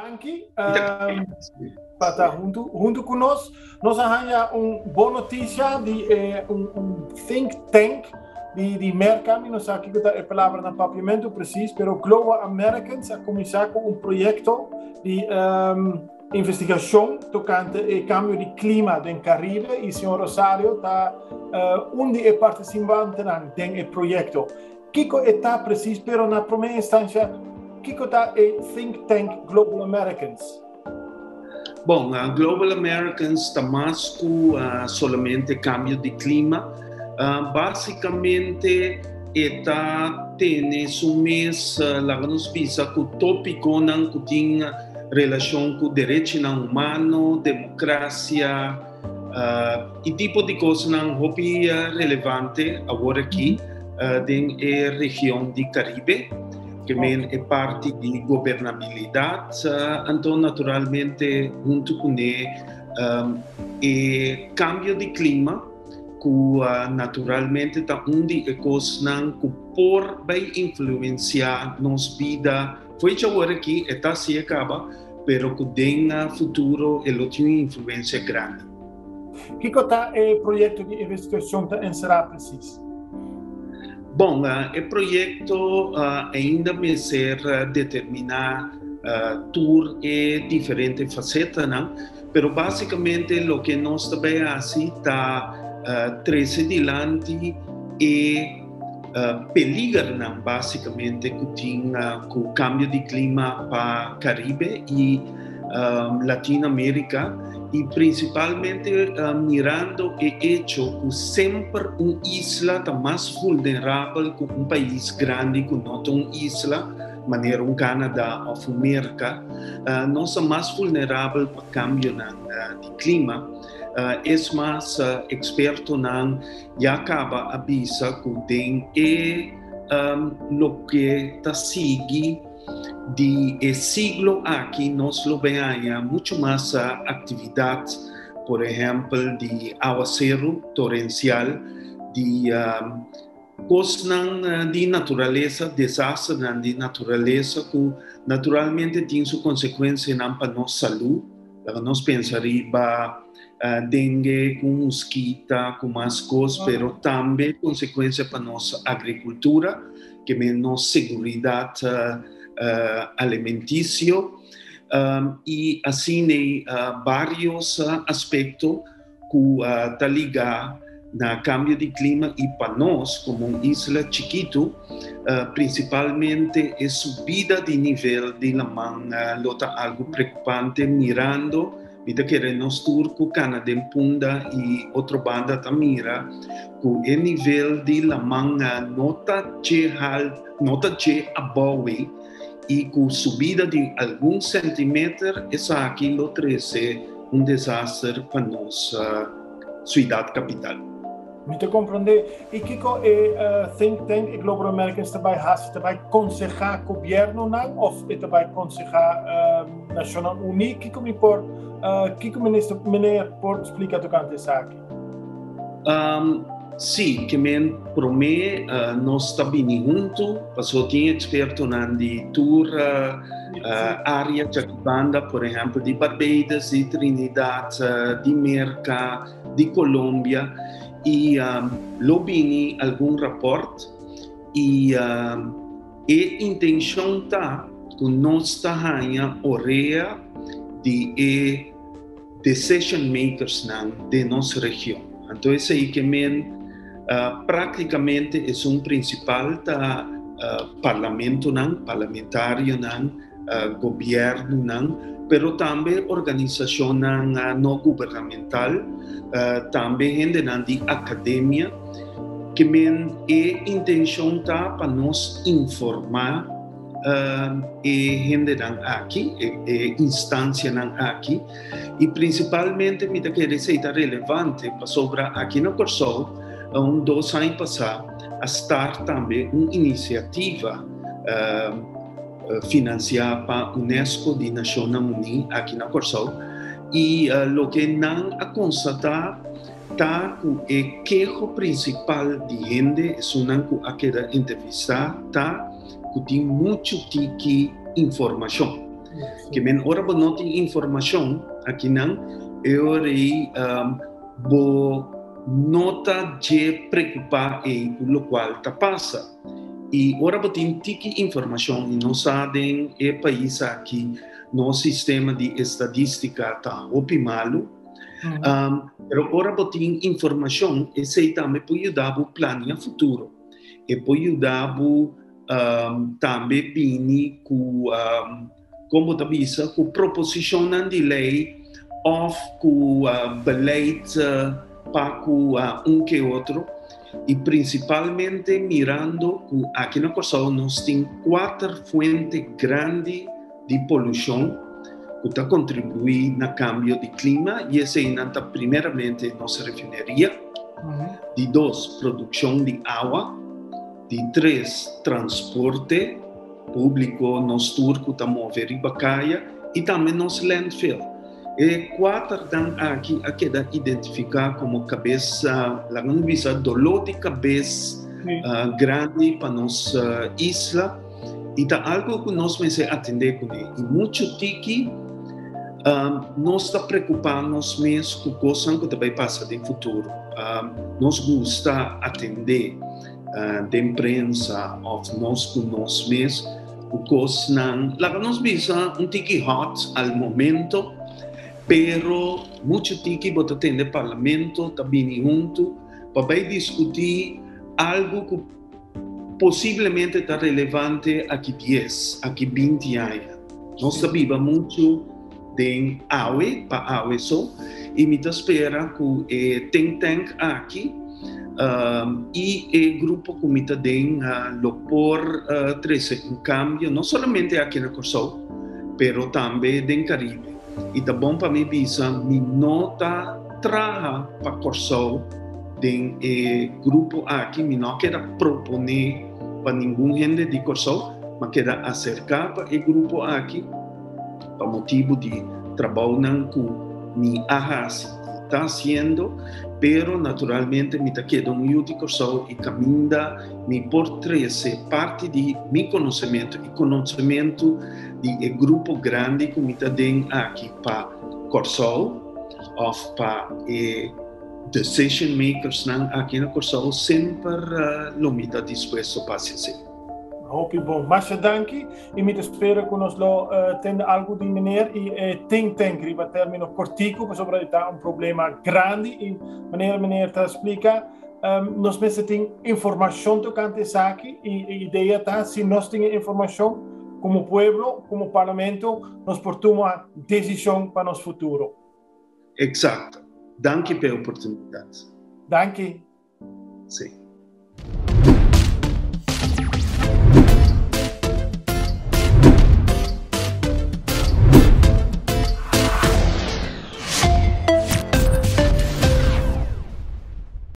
Danki pa ta huntu, huntu ku nos. Nos a haña un bon notisia di eh, un, un think tank di, di Merka. Mi no sa kiko ta e palabra na papiamento precies, pero Global Americans a kuminsá ku un proyekto di um, investigashon tokante e kambio di klima den Karibe i señor Rosario ta uh, un di e partisipantenan den e proyekto. Kiko e ta precies, pero na promé instansha, kiko ta e think tank Global Americans? Bon, Global Americans ta mas ku solamente kambio di klima. Básikamente e ta tene su mes, laga nos bisa, ku tópikonan ku tin relashon ku derechinan humano, demokrasia i tipo di kosnan hopi relevante awor aki den e region di Karibe, ke men e parti di gobernabilidat, anto naturalmente huntu kuné e kambio di klima ku naturalmente ta un di e kosnan ku por bai influensiá nos bida. Fo'i djawor aki e ta así a kaba, pero ku den futuro e lo tin un influensia grandi. Kiko ta e proyekto di investigashon ta enserá presis? Bon, e proyekto ainda mester determiná tur e diferente fasetanan, pero básikamente loke nos ta bai hasi ta trese dilanti e peligernan básikamente ku tin ku kambio di klima pa Karibe i Latinoamérika i prinsipalmente mirando e echo ku semper un isla ta mas vulnerabel ku un pais grandi ku no ta un isla manera un Kanada òf un Merka, nos ta mas vulnerabel pa kambionan di klima. Es mas, ekspertonan Ya caba a bisa cu den e loke ta sigui di e siglo aki nos lo bay haña mucho mas actividad, por ehempel di awaceru torencial, di cosnan di naturalesa, desasternan di naturalesa cu naturalmente tin su consecuencianan pa nos salud. Laga nos pensa riba dengue ku muskita ku mas kos, pero tambe konsekuensia pa nos agrikultura, ke men nos seguridat alimentisio i asina varios aspekto ku ta ligá na kambio di klima i pa nos komo un isla chikitu, prinsipalmente e subida di nivel di laman lo ta algu preokupante mirando mi ta kere nos tur ku kana den Punda i otro banda ta mira ku e nivel di laman no ta dje hal no ta dje abou ei i ku subida di algun sentimeter esaki lo trese un desaster pa nos siudat kapital. Mi ta komprondé. I kiko e think tank, e Global Americans ta bai hasi? Ta bai konsehá gobièrnunan òf e ta bai konsehá Nashonnan Uní? Kiko mi por, kiko minister, meneer por splika tokante esaki? Sí, ke men promé nos ta bini huntu, pasobra tin ekspertonan di tur área djaki banda, por ehèmpel di Barbados, di Trinidad, di Merka, di Colombia, i lo bini algun rapòrt i e intenshon ta ku nos ta haña orea di e decision makersnan den nos region. Anto esei ke men práktikamente esun prinsipal ta parlamentonan, parlamentarionan, gobièrnunan, pero tambe organisashonnan no gubernamental, tambe hendenan di akademia. Ke men e intenshon ta pa nos informá e hendenan aki, e instansianan aki, i prinsipalmente mi ta kere esei ta relevante pasobra aki na Kòrsou un dos aña pasá a start tambe un inisiativa finansiá pa UNESCO di Nashonnan Uní aki na Kòrsou i loke nan a konstatá ta ku e keho prinsipal di hende, esunnan ku a keda entrevistá, ta ku tin muchu tiki informashon. Ke men ora bo no tin informashon akinan, e ora ei bo no ta dje preokupá ei ku lokual ta pasa. I ora bo tin tiki informashon i no sa den e pais aki nos sistema di estadístika ta hopi malu, pero ora bo tin informashon esei tambe por yuda bo plania futuro. E por yuda bo tambe bini ku, kon bo ta bisa, ku proposishonnan di lei òf ku beleid pa ku un ke otro. I prinsipalmente mirando ku aki na Kòrsou nos tin kuater fuente grandi di polushon ku ta kontribuí na kambio di klima i eseinan ta primeramente nos refineria, di dos produkshon di awa, Di tres, transporte públiko, nos tur ku ta move riba kaya i tambe nos landfill. E kuaternan aki a keda identifiká komo kabes, laga nos bisa doló di kabes grandi pa nos isla i ta algu ku nos mester atendé kuné. I muchu tiki nos ta preokupá nos mes ku kosnan ku ta bai pasa den futuro. Nos gusta atendé. Den prensa of nos ku nos mes ku kosnan laga nos bisa un tiki hot al momento, pero muchu tiki bo ta tende parlamento ta bini huntu pa bai diskutí algu ku posiblemente ta relevante aki dies, aki 20 aña. Nos ta biba muchu den awe pa awe so i mi ta spera ku e think tank aki i e grupo ku mi ta den lo por trese un kambio no solamente aki na Kòrsou pero tambe den Karibe. I ta bon pa mi bisa mi no ta traha pa Kòrsou den e grupo aki, mi no a keda proponé pa ningun hende di Kòrsou, mi a keda aserká pa e grupo aki. Pa motibu di trabounan ku mi a hasi i ta hasiendo, pero naturalmente mi ta keda un yu di Kòrsou i kaminda mi por trese parti di mi konosementu i konosementu di e grupo grandi ku mi ta den aki pa Kòrsou òf pa e decision makersnan aki na Kòrsou semper lo mi ta dispuesto pa hasi esei. Hopi bon. Masha danki i mi ta spera ku nos lo tende algu di meneer i e think tank riba término kortiku pasobra e ta un problema grandi i manera meneer ta splika nos mester tin informashon tokante esaki i e idea ta si nos tin e informashon komo pueblo, komo parlamento nos por tuma desishon pa nos futuro. Eksakto. Danki pa e oportunidat. Danki. Sí.